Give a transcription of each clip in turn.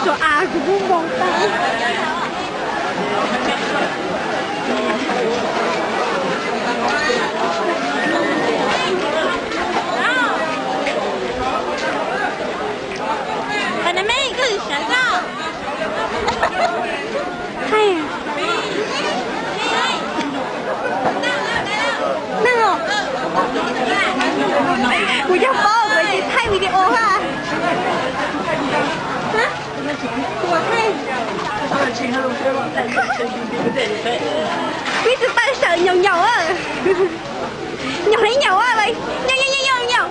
Tus av kuv kuj npau taws. Qhov no me koj sawv koj. Thaij. Neeg os. Kuv yog paub kuv tsis thaij video ha. Ua thaij. Peb tus pawg sawv nyaum nyaum. Nyaum li nyaum, nyaum nyaum nyaum nyaum.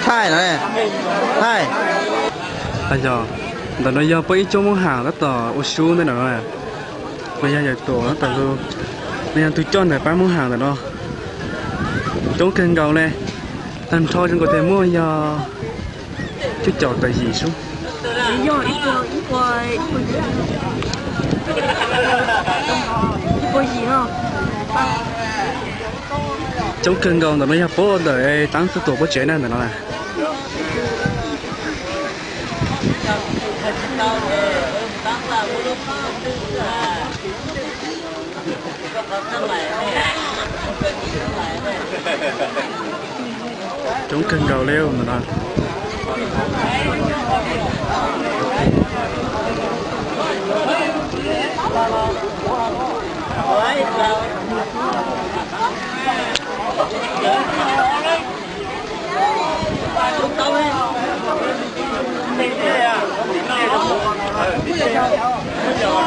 Thaij no, thaij. Yog, ntawm no yog peb ib coob Hmoob Ham tab tom ua su ntawm no. Mas yog yawm tuam tab tom, mas yog tus coj ntawm pab Hmoob Ham ntawm no. Coob kawg nkaus li. Tag nrho zoo nkaus tias muaj yog cuaj caum tawm yim sub. Coob kawg nkaus ntawm no yog puab ntawm Taab Txuj Tuam puab tsev na ntawm no na. Coob kawg nkaus li ntawm no.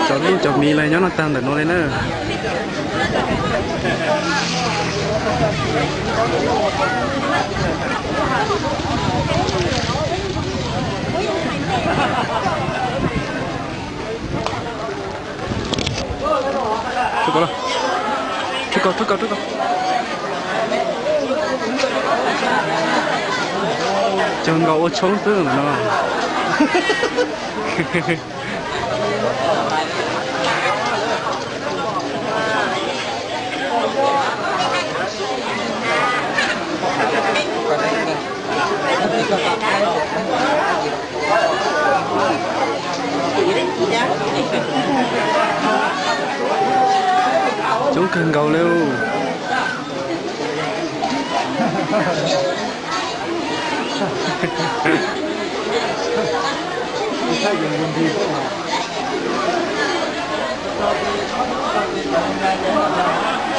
Cov lub cov miv lawv nyob no tag ntawm no li na. Cov nkaus ua tshoob xwb ntawm no. Coob kawg nkaus li.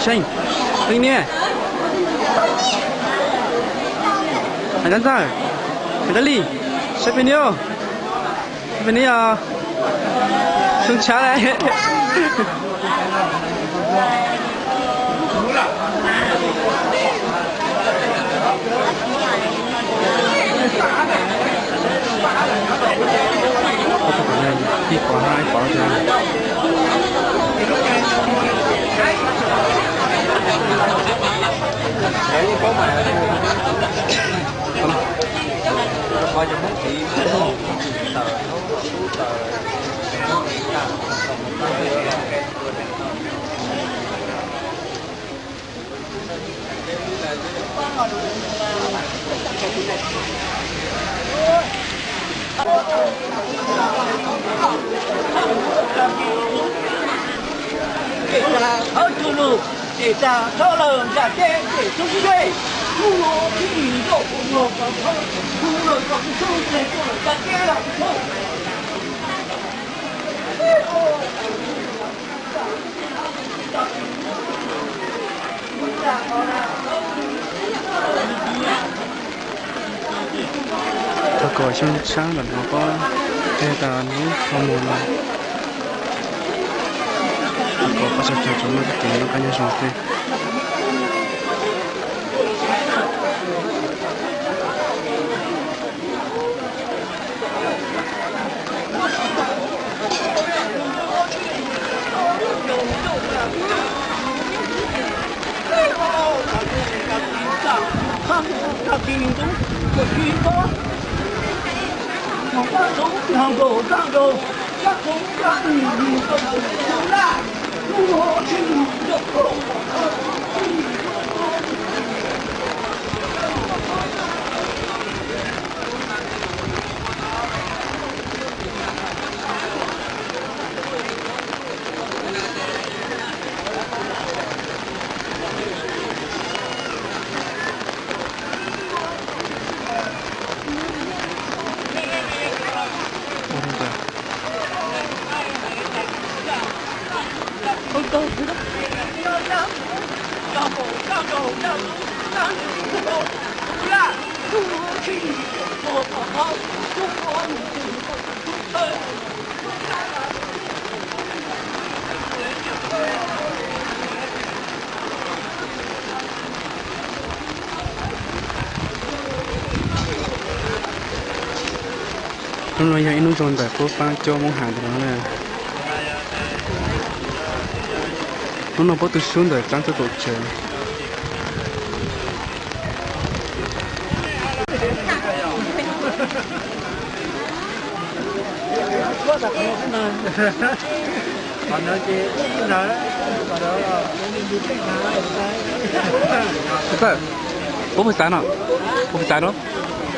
Seej, Seej niam, Hais Dab Ntxawg, Hais Dab Lis, saib peb niam, saib peb niam os, xyoo tshab lawm. Ib pov hab ib pov thiab. Ob tug lug, Thov kom xyoo tshiab ntawm no pab tej tas lub qhov muag no, thov kom pab sawv daws tsuas muaj txoj kev noj qab nyob zoo xwb. Hnub no yog ib hnub zoo ntawm qub pab cov Hmoob Ham ntawm no na. Hnub no pab tu sub ntawm tsaab txuj kaum tsawv. Puab puas tav no? Puab puas tav no?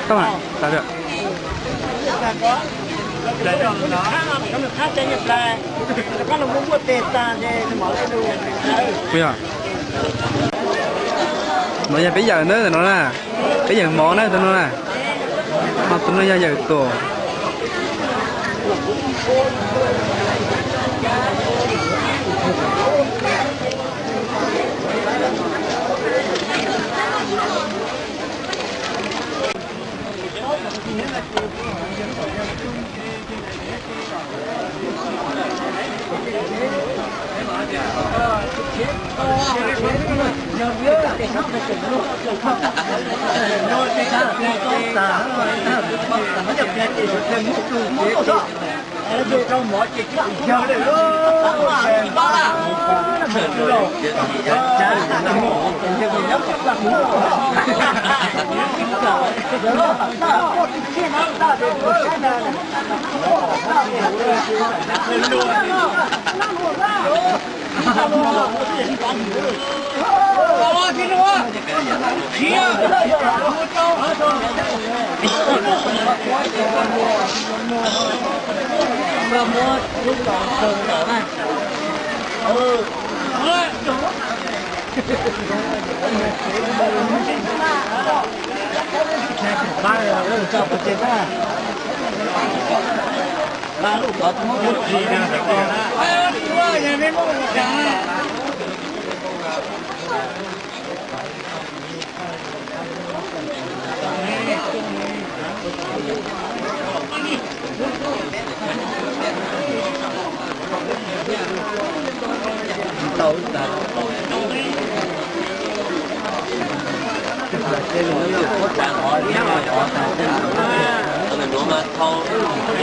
Tab mas tav tiag. Puas yog? No yog peb yawm na, tus no na, peb yawm mov na, tus no na. Ho tus no yog yawm tuam.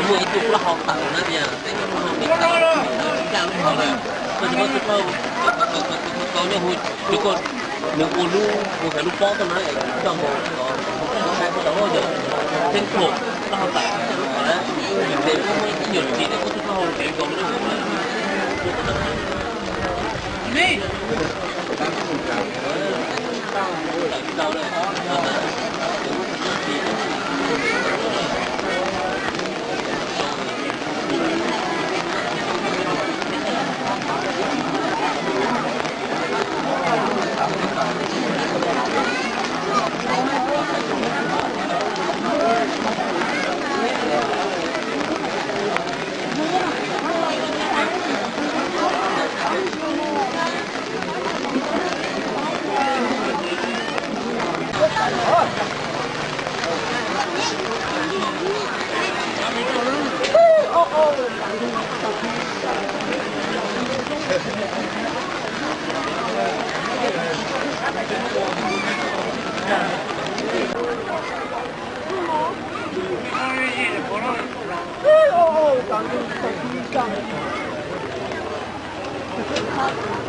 Muaj ib tug plaub hau tawm na tias, peb cov plaub hau me tawm, caj lub hau na, koj tsis muab tus plaub hau, tus kau nyob hauv, tus kau, nws ua lub, ua lub pob tuaj na, coj mus, sai puag tom yawg Theeb Phom plaub hau tawm, ces muab ib nyuag ris, muab tus plaub hau ris nkaus lub hau na.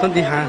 Xub nti hav.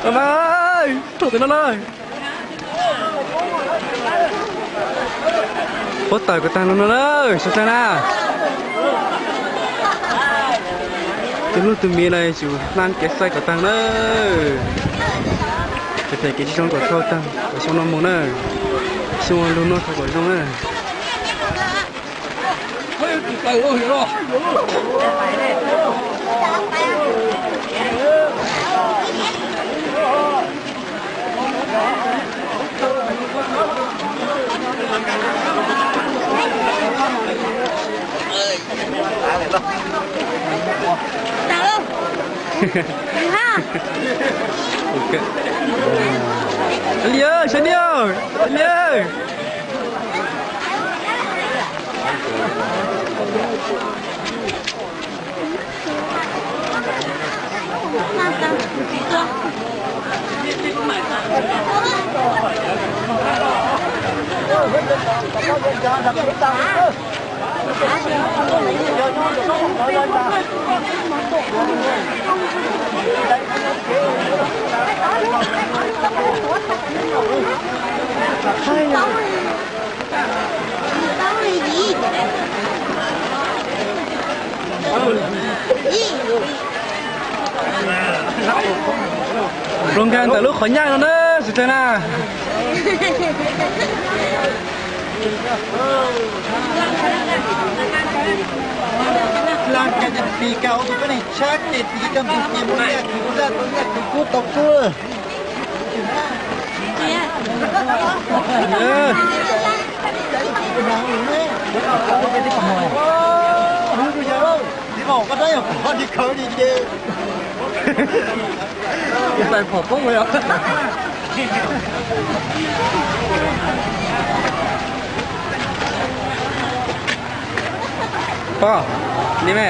Thaum no na, puab tawm kom taag no na, sawv dlawg na. Tus hlub tus miv no yuav tsum hla kev xaiv kom taag na. Kev phem kev tsi zoo kom thau taag, kom xyoo no moog na. Xyoo lug nuav thau kom zoo na. Li, sawv ni, li. Nploog nkaag ntawm lub qhov nyaj no na, sawv dlawg na. Laag kag ces pis kag hauv tus peb neeg tshab ces tis kag tus ces muaj nyaj khwv zaj tau nyaj khwv kub tau kub. Pog, ni me.